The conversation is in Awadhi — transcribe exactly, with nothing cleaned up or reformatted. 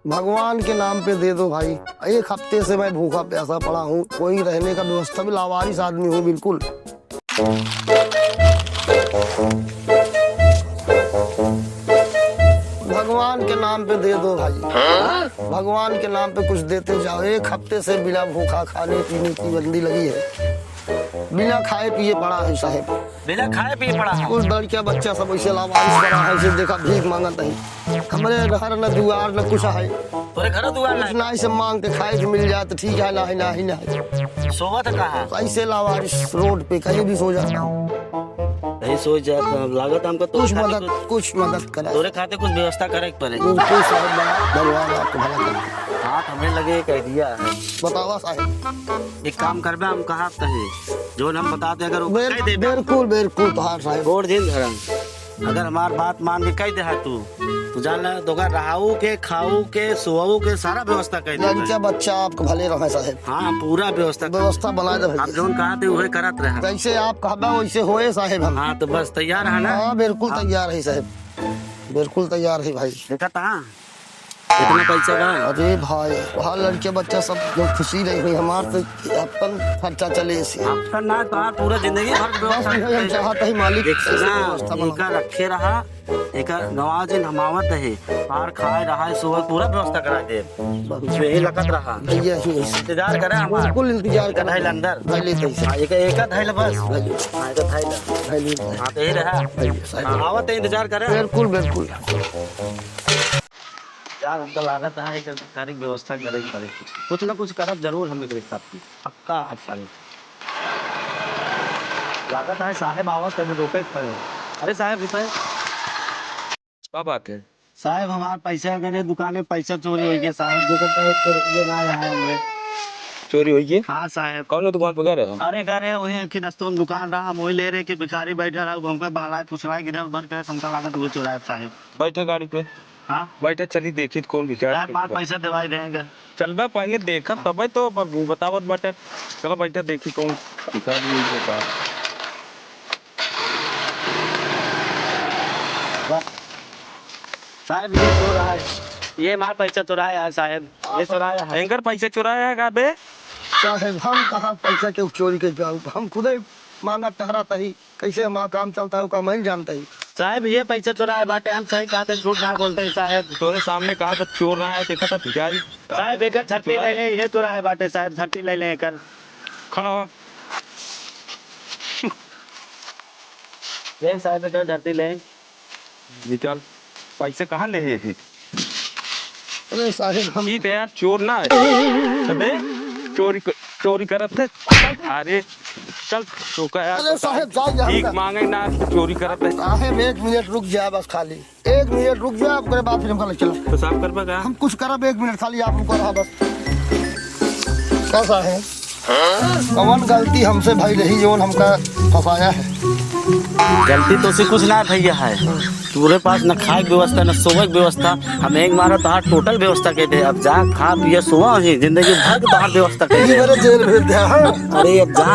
भगवान के नाम पे दे दो भाई, एक हफ्ते से मैं भूखा प्यासा पड़ा हूँ, कोई रहने का व्यवस्था भी, लावारिस आदमी हूँ बिल्कुल। भगवान के नाम पे दे दो भाई, भगवान के नाम पे कुछ देते जाओ। एक हफ्ते से बिना भूखा खाने पीने की बंदी लगी है, बिना खाए पिए पड़ा है साहेब। बिना खाए पिए पड़ा है। कुछ लड़किया बच्चा सब ऐसे लावारिस पड़ा है, ऐसे देखा भीख मांगत है। हमरे घर न दुआर न कुछ है। तोरे घर दुआर कुछ ना? ना, ऐसे मांग के खाए के मिल जाए तो ठीक है, ना है, ना है, ना है। सोवत कहाँ? ऐसे लावारिस रोड पे कहीं भी सो जाता हूँ। कहीं सो जाता हूँ, लागत हमको तोरे कुछ खातिर मदद, कुछ कुछ मदद करा। तोरे खातिर कुछ व्यवस्था करे के पड़े। बिल्कुल साहेब, बड़ा धन्यवाद, आपको भला करे। हाथ हमरे लगे एक idea है। बतावा साहेब। एक काम करबे, हम कहा तहे, जो हम बताते अगर वो बेर-, कह देबे। बिल्कुल, बिल्कुल, तोहार साहेब। गोड़ दिन धरम। अगर हमार बात मान के कह दे है तू, तू जान ले, तो अगर रहाऊ के, खाऊ के, सोऊ के, सारा व्यवस्था कर दे। लड़का बच्चा आपके भले रहे साहेब। हाँ, पूरा व्यवस्था। व्यवस्था बना दे भैया। आप जौन कहा थे, वही करत रहे। जैसे आप कहबा, वैसे होए साहेब हम। हाँ, तो बस तैयार है ना? हाँ, बिल्कुल हाँ। तैयार है साहेब, बिल्कुल तैयार है भाई। देखा था? इतना पैसा बा? अरे भाई, वहाँ लड़के बच्चा सब जो खुशी रही हुई, हमार तो अपन खर्चा चले से। अपन ना, तोहार पूरा जिंदगी भर के बस व्यवस्था भैया, हम करे। चाहत ही मालिक देख ऐसे ना, व्यवस्था बना। एका रखे रहा, एका गंवा जिन हम आवत है, तोहार खाए रहा, सोए, पूरा व्यवस्था करा दे। बहुत यही लकत रहा। भैया ही ऐसे। इंतजार करे हमार। बिल्कुल इंतजार एका करे। धैल अंदर। धैल ही कैसे। हाँ, एका, एका धैल बस। धैल। हाँ, एका धैल। धैल ही। हाँ, तो यही रहा। धैल ही, सही। हाँ, आवत है, इंतजार करे। बिल्कुल, बिल्कुल। यार, हमका लागत है कि सारी व्यवस्था करे के पड़े। कुछ ना कुछ करब जरूर हम एकरे साथ। पक्का है साहब। लागत है साहेब आवत है, रोके के पड़े। अरे साहेब, रुपए। का बात है? साहेब, हमार पैसा, अगर ये दुकान में पैसा चोरी हो गया साहेब, दुकान पे एक रुपये ना आया है हमरे। चोरी हुई है? हाँ साहेब। कौन दुकान पर गए रहे हो? अरे, गए रहे वही कि दस्तों में दुकान रहा, हम वही ले रहे कि भिखारी बैठा रहा, हमको बहलाए फुसलाए कि इधर उधर करे, हमका लागत वो चोराए साहेब। बैठे गाड़ी पे। हाँ? बैठे, चली देखी तो कौन भिखारी यार, है। बात पैसा दिवाई देंगे। चलबा पहले देखा, तबे तो ब-, बतावत बाटे। चलो बैठे, देखी कौन भिखारी है का। वाह। साहेब, ये चोर है। ये हमार पैसा चोराया है साहेब। ये चोराया है। एंकर पैसा चोराया है का बे? साहेब, हम कहाँ पैसा के चोरी कर पाऊ? हम खुदे मांगा टहरा तही। कैसे हमारा काम चलता है, वो काम नहीं जानता ही। साहेब, ये पैसा चोराए बाटे, हम सही कहा थे, झूठ ना बोलते हैं साहेब। तोरे सामने कहा था चोर ना है, देखा था भिखारी। साहेब, एकर छट्टी ले ले, ये चोराए बाटे साहेब, छट्टी ले ले एकर। खड़ा हो। ले साहेब, एकर छट्टी ले। निकाल। पैसे कहाँ ले है? अरे साहेब, हम ठीक है यार, चोर ना है। अबे, चोरी क-, चोरी करत है। अरे, चल, चौका यार। अरे साहेब, जा, जा, भीख जा। मांगे ना, चोरी करत है। साहेब, एक मिनट रुक जा बस खाली। एक मिनट रुक जा, ओकरे बाद फिर हमका ले चला। पेशाब करबा का? हम कुछ करब, एक मिनट खाली आप रुका रहा बस। का साहेब? कौन गलती हमसे भई रही, जौन हमका फंसाया है? गलती तो से कुछ ना भैया है, तोरे पास न खाए के व्यवस्था, न सोवे के व्यवस्था। हम एक मारा तोहार टोटल व्यवस्था कर दे। अब जा, खा पिए सोवा ही, जिंदगी भर के तोहार व्यवस्था कर दे। मेरे जेल भेज दे, हाँ? अरे अब जा।